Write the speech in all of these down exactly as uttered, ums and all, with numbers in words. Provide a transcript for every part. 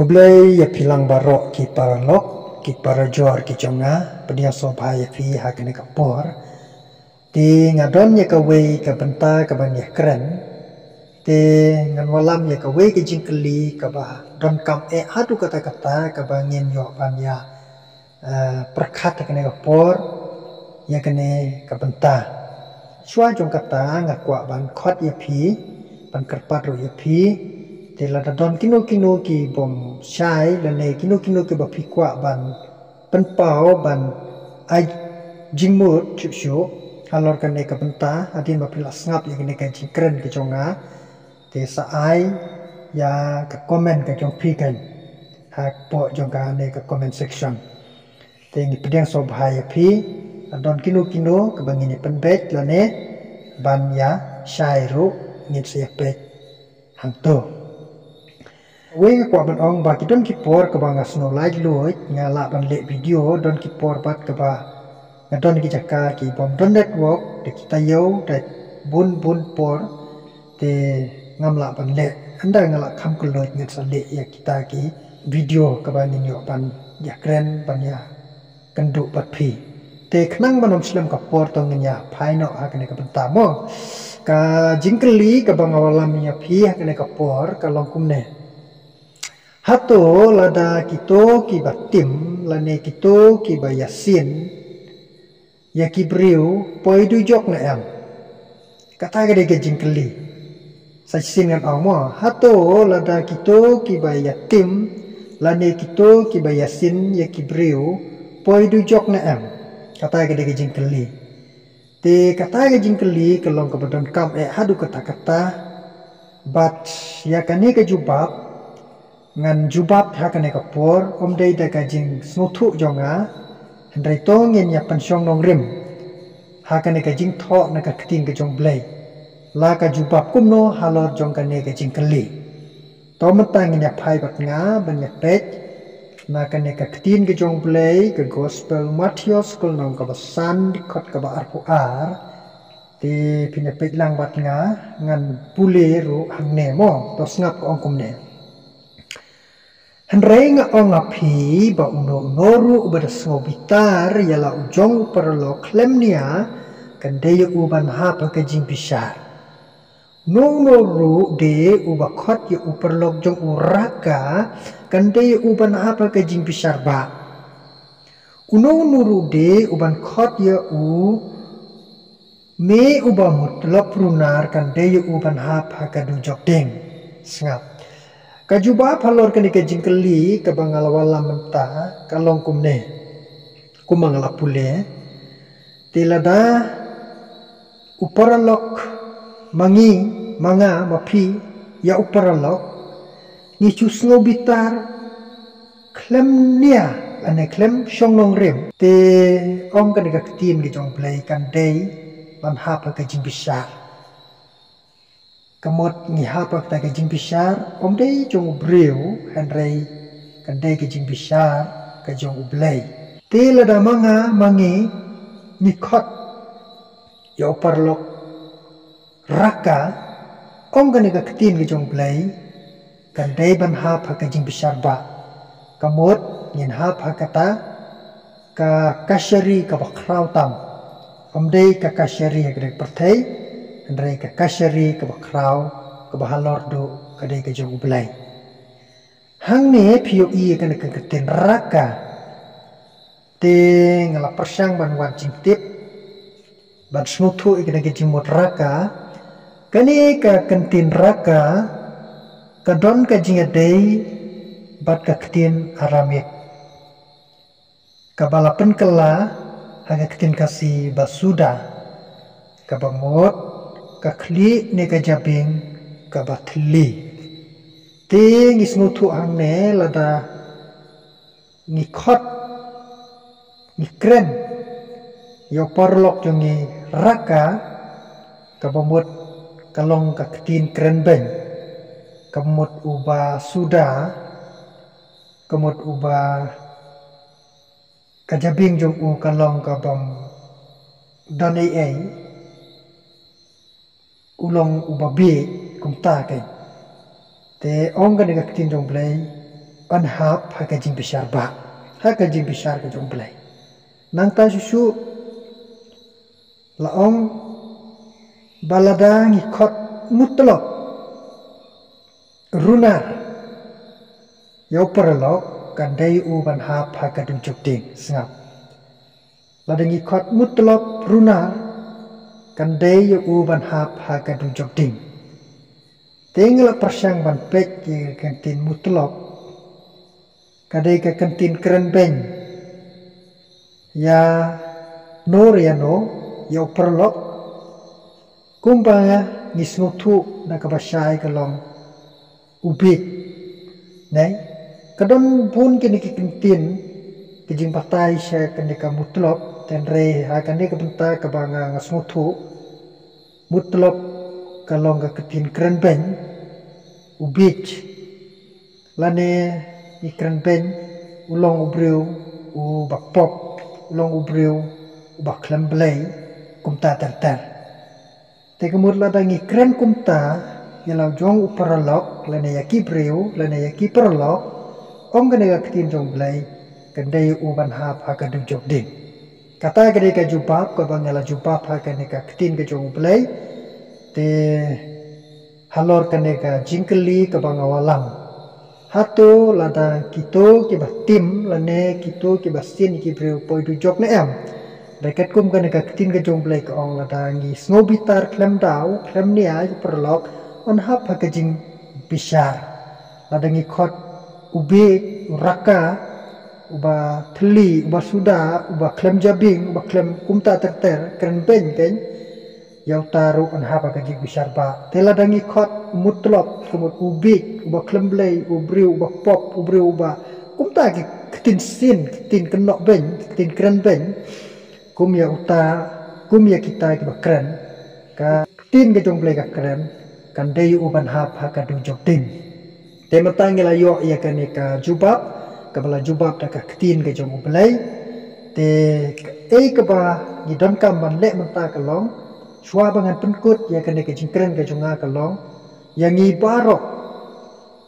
Khublei ïa phi lang baroh ki paralok, ki parajor ki jong nga, pdiang sngewbha ïa phi ha kane ka por. Te nga don ïa kawei ka bynta kaba ngi ïakren. Te ngan wallam ïa kawei ka jingkylli kaba donkam eh haduh katta katta kaba ngin ïoh ban ïa, eh, pyrkhat ha kane ka por ïa kane ka bynta. Shuwa jong kata nga kwah ban khot ïa phi, ban kyrpad ruh ïa phi. Te lada don kino kino ki bym shai lane kino kino kiba phi kwah ban pynpaw ban ai jingmut shuh shuh halor kane ka bynta, hadien ba phi la sngap ïa kane ka jingkren ka jong nga, te sa ai ïa ka comment ka jong phi kan hapoh jong kane ka comment section. Te ngi pdiang sngewbha ïa phi, don kino kino kaba ngin ïa pynbeit lane ban ïa shai ruh, ngin sa ïa peit hangto. Wei nga kwah ban ong ba ki don ki por kaba nga sngew laitluid nga lah ban leh video, don ki por pat kaba nga don ki jaka ki bym don network, da ki taïew da bun bun por, te ngam lah ban leh. Ynda nga lah kham kylluid ngan sa leh ïa kita ki video kaba ngin ïoh ban ïakren, ban ïa kynduh bad phi. Te khnang ban ym slem ka por, to ngin ïa phai noh ha kane ka bynta mo. Ka jingkylli kaba nga wallam ïa phi ha kane ka por ka long kumne. Hato lada kito kiba tim lane kito kiba ïasien ïa ki briew poi dujok ne em? Kata ka dei ka jingkylli. Sa shisien ngan ong mo, hato lada kito kiba ïatim lane kito kiba ïasien ïa ki briew poi dujok ne em? Kata ka dei ka jingkylli. Te kata ka jingkylli ka long kaba donkam eh haduh katta katta. Bad ïa kane ka jubab ngan jubab ha kane ka por, ym dei da ka jingsngewthuh jong nga, hynrei to ngin ïa pynshong nongrim ha kane ka jingthoh na ka ktien ka jong U Blei, la ka jubab kumno halor jong kane ka jingkylli. To mynta ngin ïa phai bad nga ban ïa peit na kane ka ktien ka jong U Blei, ka Gospel Mathaios, ka lynnong kaba san, dkhot kaba arphew ar. Te phin ïa peit lang bad nga, ngan pule ruh hangne mo. To sngap, ka ong kumne. Hynrei nga ong ha phi ba uno uno ruh uba da sngewbitar ïa la u jong u paralok khlem nia, kan dei ïa u ban hap ha ka jingbishar. Uno uno ruh de uba khot ïa u paralok jong u raka, kan dei ïa u ban hap ha ka jingbishar bah. Uno uno ruh de uban khot ïa u me uba mut lop runar, kan dei ïa u ban hap ha ka dujok ding. Sngap. Ka jubab halor kane ka jingkylli kaba nga la wallam mynta ka long kumne. Kumba nga la pule. Te lada u paralok, ma ngi, ma nga, ma phi, ïa u paralok, ngi shu sngewbitar khlem nia, lane khlem shong nongrim. Te ong kane ka ktien ka jong U Blei, kan dei ban hap ha ka jingbishar. Ka mut ngi hap ha kata ka jingbishar, ym dei jong u briew, hynrei kan dei ka jingbishar ka jong U Blei. Te lada ma nga ma ngi ngi khot ïa u paralok raka, ong kane ka ktien ka jong U Blei, kan dei ban hap ha ka jingbishar bah. Ka mut ngin hap ha kata ka kashari kaba khraw tam. Ym dei ka kashari ha kane ka pyrthei, hynrei ka kashari kaba khraw, kaba halor duh, ka dei ka jong U Blei. Hangne phi ïohi ïa kane ka ktien raka. Te nga la pyrshang ban wad jingtip, ban sngewthuh ïa kane ka jingmut raka. Kane ka ktien raka ka don ka jingïadei bad ka ktien Aramik kaba la pynkylla ha ka ktien Khasi ba suda, kaba mut ka khlieh ne ka jabieng kaba thylli. Te ngi sngewthuh hangne lada ngi khot, ngi kren ïa u paralok jong ngi raka, kaba mut ka long ka ktien kren beiñ, kaba mut uba suda, ka mut uba ka jabieng jong u ka long kabym don ei ei, u long uba bieit, kumta keiñ. Te ong kane ka ktien jong U Blei, ban hap ha ka jingbishar ba, ha ka jingbishar ka jong U Blei. Nangta shuh shuh la ong ba lada ngi khot mutlop runar ïa u paralok, kan dei u ban hap ha ka dujok ding. Sngap. Lada ngi khot mutlop runar, kan dei ïa u ban hap ha ka dujok ding. Te nga la pyrshang ban peit ïa ka ktien mutlop, ka dei ka ktien kren beiñ ïa no re ïa no, ïa u paralok. Kumba ngi sngewthuh na kaba shai ka long u bieit. Nai, ka don bun kine ki ktien ki jingbatai sha kane ka mutlop, hynrei ha kane ka bynta kaba nga nga sngewthuh, mutlop ka long ka ktien kren beiñ, u bieit. Lane ngi kren beiñ, u long u briew uba pop, u long u briew uba khlem Blei, kumta ter ter. Te ka mut lada ngi kren kumta ïa la jong u paralok, lane ïa ki briew, lane ïa ki paralok, ong kane ka ktien jong U Blei, kan dei u ban hap ha ka dujok ding. Kata ka dei ka jubab kaba nga la jubab ha kane ka ktien ka jong U Blei. Te halor kane ka jingkylli kaba nga wallam, hato lada kito kiba tim lane kito kiba sien ïa ki briew poi dujok ne em? Ba katkum kane ka ktien ka jong U Blei ka ong lada ngi sngew bitar khlem daw, khlem nia ïa u paralok, yn hap ha ka jingbishar. Lada ngi khot u bieit, u raka, uba thylli, uba suda, uba khlem jabieng, uba khlem kumta ter ter, kren beiñ keiñ, ïa uta ruh yn hap ha ka jingbishar ba. Te lada ngi khot mutlop, ka mut u bieit, uba khlem Blei, u briew uba pop, u briew uba, kumta ki ktien sien, ktien kynnoh beiñ, ktien kren beiñ, kum ïa uta, kum ïa kita kiba kren, ka ktien ka jong U Blei ka kren, kan dei u ban hap ha ka dujok ding. Te mynta ngi la ïoh ïa kane ka jubab kaba la jubab da ka ktien ka jong U Blei. Te kaei kaba ngi donkam ban leh mynta ka long, shuwa ba ngan pynkut ïa kane ka jingkren ka jong nga, ka long ïa ngi baroh,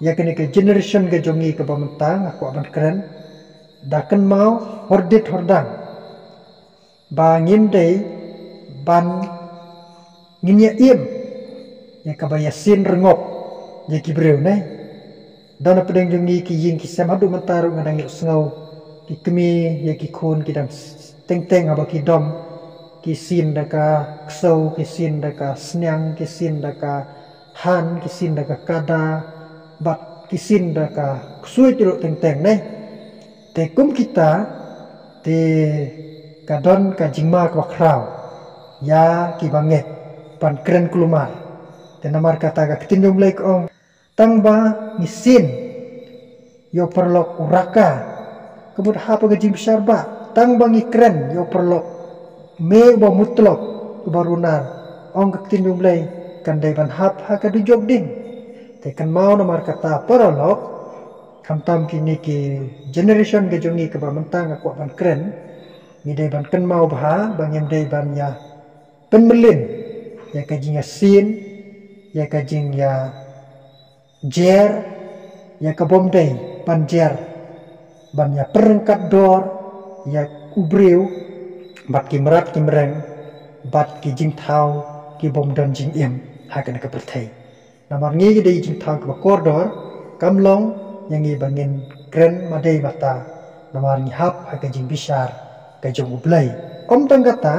ïa kane ka generation ka jong ngi kaba mynta nga kwah ban kren, da kynmaw hordit hordang ba ngim dei ban, ngin ïa im ïa kaba ïasien rngop ïa ki briew, ne. Don na pdeng jong ngi ki ïing ki sem, haduh mynta ruh nga dang ïohsngew ki kmie ïa ki khun ki dang s-, teng teng haba ki dom, ki sien da ka ksew, ki sien da ka sniang, ki sien da ka han, ki sien da ka kada, bad ki sien da ka ksuid ruh teng teng, ne. Te kum kita, te ka don ka jingma kaba khraw ïa kiba ngeit ban kren kulmar. Te namar kata ka ktien jong U Blei ka ong, tang ba ngi sien ïa u paralok u raka, ka mut hap ha ka jingbishar ba. Tang ba ngi kren ïa u paralok, me uba mutlop, uba runar, ong ka ktien jong U Blei, kan dei ban hap ha ka dujok ding. Te kynmaw namar kata paralok, khamtam kine ki generation ka jong ngi kaba mynta nga kwah ban kren, ngi dei ban kynmaw bha ba ngim dei ban ïa pynmlien ïa ka jingïasien, ïa ka jingïajer, ïa ka bym dei ban jer, ban ïa pyrryngkat dor ïa u briew bad ki mrad ki mreng bad ki jingthaw ki bym don jingim ha kane ka pyrthei. Namar ngi ki dei jingthaw kiba kordor, kam long ïa ngi ba ngin kren ma dei ma ta, namar ngi hap ha ka jingbishar ka jong U Blei. Ym tang kata,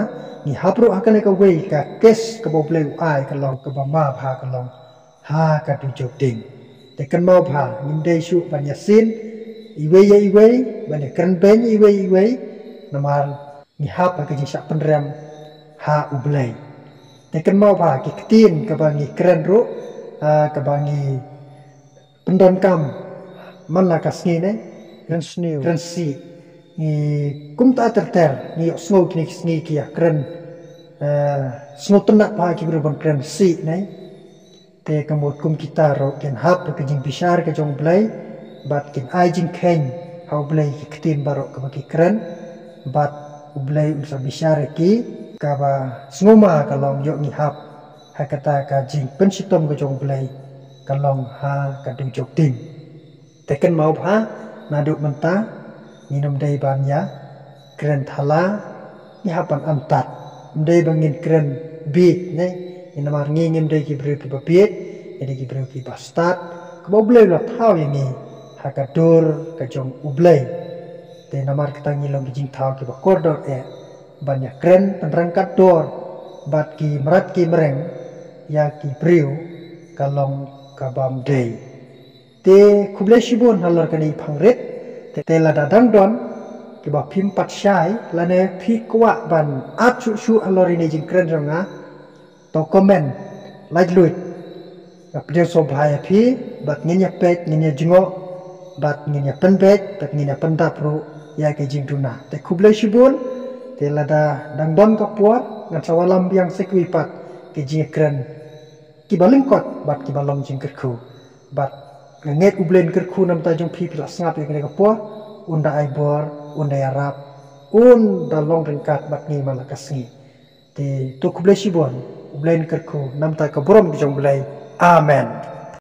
ngi hap ruh ha kane kawei ka kes kaba U Blei u ai, ka long kaba ma bha, ka long ha ka dujok ding. Te kynmaw bha, ngim dei shuh ban ïasien iwei ïa iwei, ban ïa kren beiñ iwei ïa iwei, namar ngi hap ha ka jingshah pynrem ha U Blei. Te kynmaw bha, ki ktien kaba ngi kren ruh, ah, kaba ngi pyndonkam man la ka sngi, ne, kren sniew, kren sih. Ngi kumta ter ter, ngi ïohsngew kine ki sngi ki ïa kren, eh, sngewtynnat bha ki briew ban kren sih, ne. Te ka mut kum kita ruh kin hap ha ka jingbishar ka jong U Blei, bad kin ai jingkheiñ ha U Blei ki ktien baroh kaba ki kren, bad U Blei un sa bishar ïa ki. Kaba sngewma ka long ïoh ngi hap ha kata ka jingpynshitom ka jong U Blei, ka long ha ka dujok ding. Te kynmaw bha, naduh mynta ngin ym dei ban ïa kren thala, ngi hap ban antad. Ym dei ba ngin kren bieit ne, ngi namar ngi ngim dei ki briew kiba bieit, ngi dei ki briew kiba stad, kaba U Blei u la thaw ïa ngi ha ka dur ka jong U Blei. Te namar kata ngi long ki jingthaw kiba kordor eh ban ïa kren pynrangkat dor bad ki mrad ki mreng ïa ki briew ka long ka bym dei. Te khublei shibun halor kane i phang rit. Te, te lada dang don kiba phim pat shai lane phi kwah ban ap shuh shuh halor ine i jingkren jong nga, to comment, like, luid. Nga pdiang sngewbha ïa phi bad ngin ïa peit, ngin ïa jngoh bad ngin ïa pynbeit bad ngin ïa pyndap ruh ïa ki jingduna. Te khublei shibun. Te lada dang don ka por ngan sa wallam biang sa kiwei pat ki jingkren kiba lyngkot bad kiba long jingkyrkhu. Bad nga ngeit U Blei un kyrkhu namar jong phi, phi la sngap ïa kane ka por, un da ai bor, un da ïarap, un da long ryngkat bad ngi man la ka sngi. Te to khublei shibun, U Blei un kyrkhu namar ka burom ka jong U Blei. Amen.